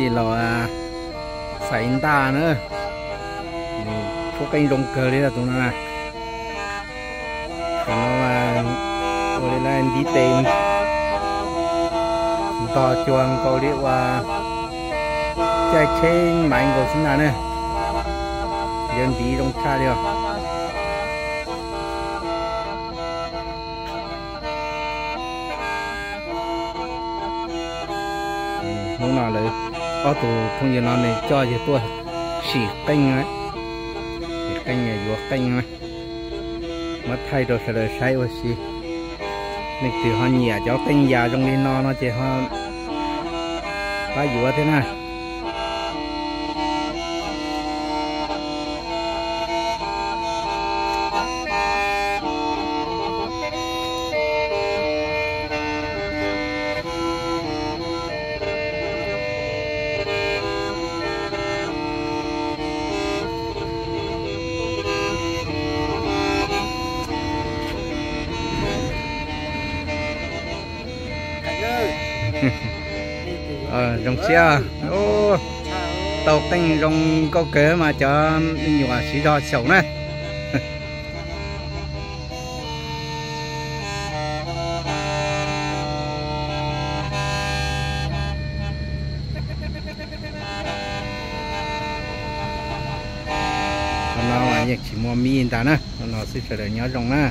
Los xaiv ntaj na, tshuab qeej zoo kawg li tus no na. Tus no ua li ntiv tes ntog cuag nkaus li ua caij tsheb maiv nkaus xwb ntag na. Yawg ntiv zoo tshaj li os. Hnub no lawv ob tug phooj ywg no nws coj yawg tuaj sim qeej, sim qeej yuav qeej na. Muab thaij rau sawv daws saib ua si. Leej twg ho nyiam cov qeej yas zoo li no no ces ho pab yuav thiab na. Zoo siab, tau qeej zoo nkauj kawg mas cov me nyuam siv zog xyaum na. Qhov no mas yeej tsis muaj mi ntag na, no xwb sawv daws nyob zoo na.